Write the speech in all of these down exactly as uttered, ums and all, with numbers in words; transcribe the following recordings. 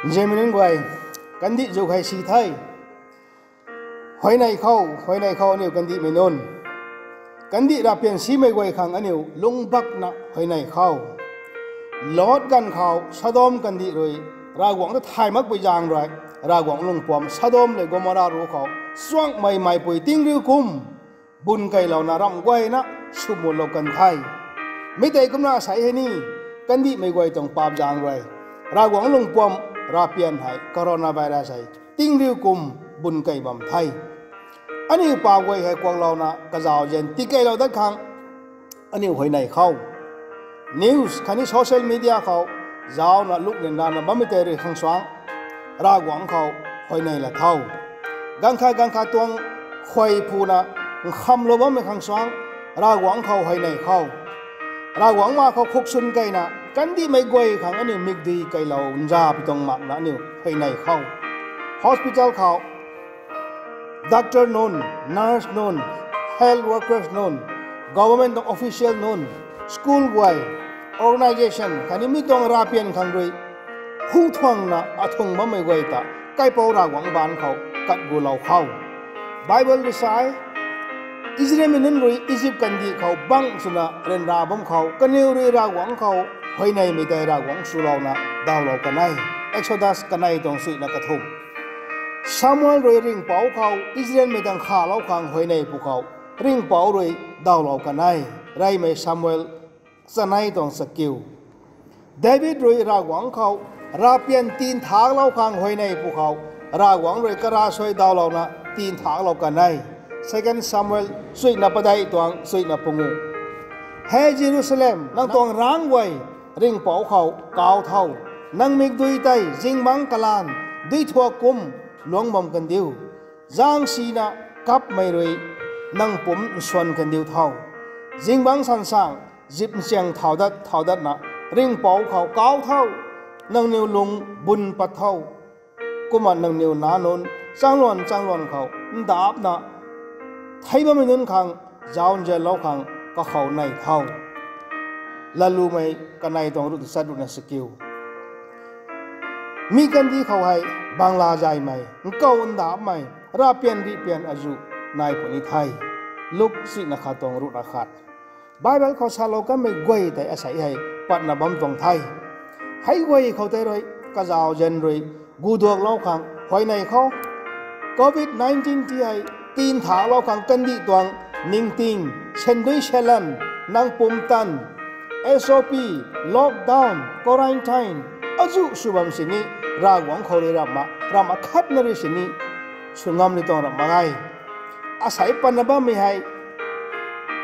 Nzianmei nunc guay, kandih zu hei si the. Huayney khou, huayney khou aniu kandihmei nunc, kandih ravpian simei guay khang aniu lungc bakna huayney khou, Lot ganv khou Sodom kandih rui Ravguangc ta thay makpui zaeng rui, Ravguangc lungpuam Sodom le Gomorrah ruc khou chuangmei meipui tingriu kum bun keylouna ramh guayna swmulou kan the. Mi tei kumna sei hei ni, kandihmei guay tuang paap zaeng rui, Ravguangc lungpuam ravpian hei coronavirus hei tingriu kum bun key bam the. Aniu paap guay hei kuaklouna kazauzian tikeylou dat khang aniu huayney khou, news khatni social media khou zauna lungning rana bammei tei rui khang suang Ravguangc khou huayney la tho. Ganv khat ganv khat tuang khuay phuna nkhamlou bammei khang suang Ravguangc khou huayney khou, Ravguangc ma khou khuk swn keyna kandihmei guay khang aniu mikdui keylou nza pi tuang makna aniu huayney khou, hospital khou doctor nunc, nurse nunc, health workers nunc, government tuang official nunc, school guay, organisation khatni mi tuang ravpian khang rui hu thuangna athung bammei guay ta kaipouc Ravguangc baanc khou kat gulou khou, Bible rui sa e, Israelmei nunc rui Egypt kandih khou bangc swna ryanra bam khou kaniw rui Ravguangc khou huayneymei tei Ravguangc swlouna dawlou kan e. Exodus kanei tuang suina kathumh. Samuel rui Ringhpouc khou Israelmei tang khalou khang huayney pwkhou Ringhpouc rui dawlou kan e. Reymei Samuel chanei tuang chakiu. David rui Ravguangc khou ravpian tinthaklou khang huayney pwkhou Ravguangc rui karasuai dawlouna tinthaklou kan e. Second Samuel suina padeih tuang suina pangu. He Jerusalem, nang tuang rangc guay Ringhpouc khou kau tho. Nang mikdui tei zingbangc kalanv duithuak kum luangc bam kandiu, zaeng sina kapmei rui nang pumc nsuan kandiu tho. Zingbangc sansang zip nchiang thau dat thau datna Ringhpouc khou kau tho. Nangniw lung bun pat tho. Kumna nangniw nac nunc chaengluan chaengluan khou ndapna thei bammei nunc khang zauc nzianlou khang kakhou nei tho. Latlumei kanei tuang ruh tachat ruhna chakiu. Mi kandih khou hei bangla zaymei, nkou ndapmei, ravpian rihpian azuh nai puni the. Luk suina khat tuang ruhna khat. Bible khou salou kanmei guay tei asei hei patna bam tuang the. Hei guay khou tei rui kazauzian rui guduaklou khang huayney khou, covid nineteen ti hei tinthaklou khang kandih tuang ningting, sandui salan, nang pumtan, S O P, lockdown, quarantine azuh sw bam sini Ravguangc khou rui ramh, ramh akhatna rui sini sw ngam ni tuang ramh mak e. Asei patna bammei hei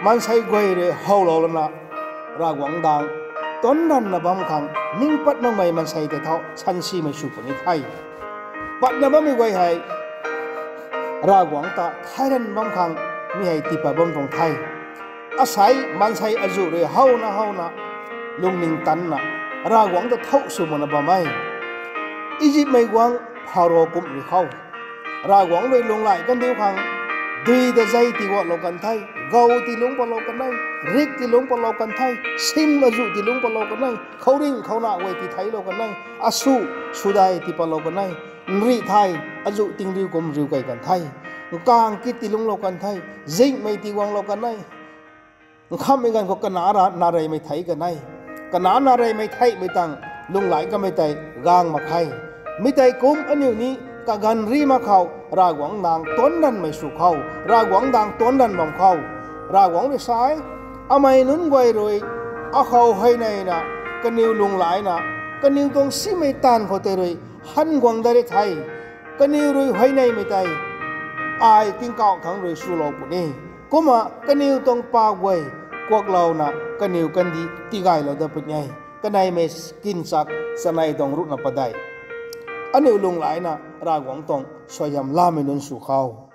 maansei guay rui howlou lana Ravguangc daeng tuanc ranvna bam khang ning pat makmei maansei tei thau sansimei sw puni the. Patna bammei guay hei Ravguangc ta thai ranv bam khang mi hei tiipat bam tuang the. Asei maansei azuh rui howna howna lungning tanna Ravguangc ta thau sw makna bam e. Egyptmei guangc Pharaoh kumh rui khou Ravguangc rui lunghlaic kandiu khang dui ta zei tiiguatlou kan the, gou tiilungc patlou kan e, rik tiilungc patlou kan the, sim azuh tiilungc patlou kan e, khouringh khouna guay tiitheilou kan e, asu sudai tii patlou kan e, nrih thei azuh tingriu kum riu key kan the, nkang kit tiilungclou kan the, zinghmei tiiguanglou kan e. Nkhamhmei ganv khou kanac ra nac reymei thei kan e. Kanac nac reymei theihmei tang lunghlaic kamei tei gaeng mak khe. Mi tei kum aniu ni kaganv ri mak khou Ravguangc daeng tuanc ranvmei sw khou, Ravguangc daeng tuanc ranv bam khou, Ravguangc rui sa e, amei nunc guay rui akhou huayneyna, kaniw lunghlaicna, kaniw tuang simei taanv khou tei rui han guang dat ri the. Kaniw rui huayneymei tei ai tingkauh thangc rui swlou puni. Kumna kaniw tuang paap guay kuaklouna kaniw kandih tigaylou dat puni e. Kaneimei Skinchak chanei tuang ruhna padeih. Aniu lunghlaicna Ravguangc tuang suaihiam lamei nunc sw khou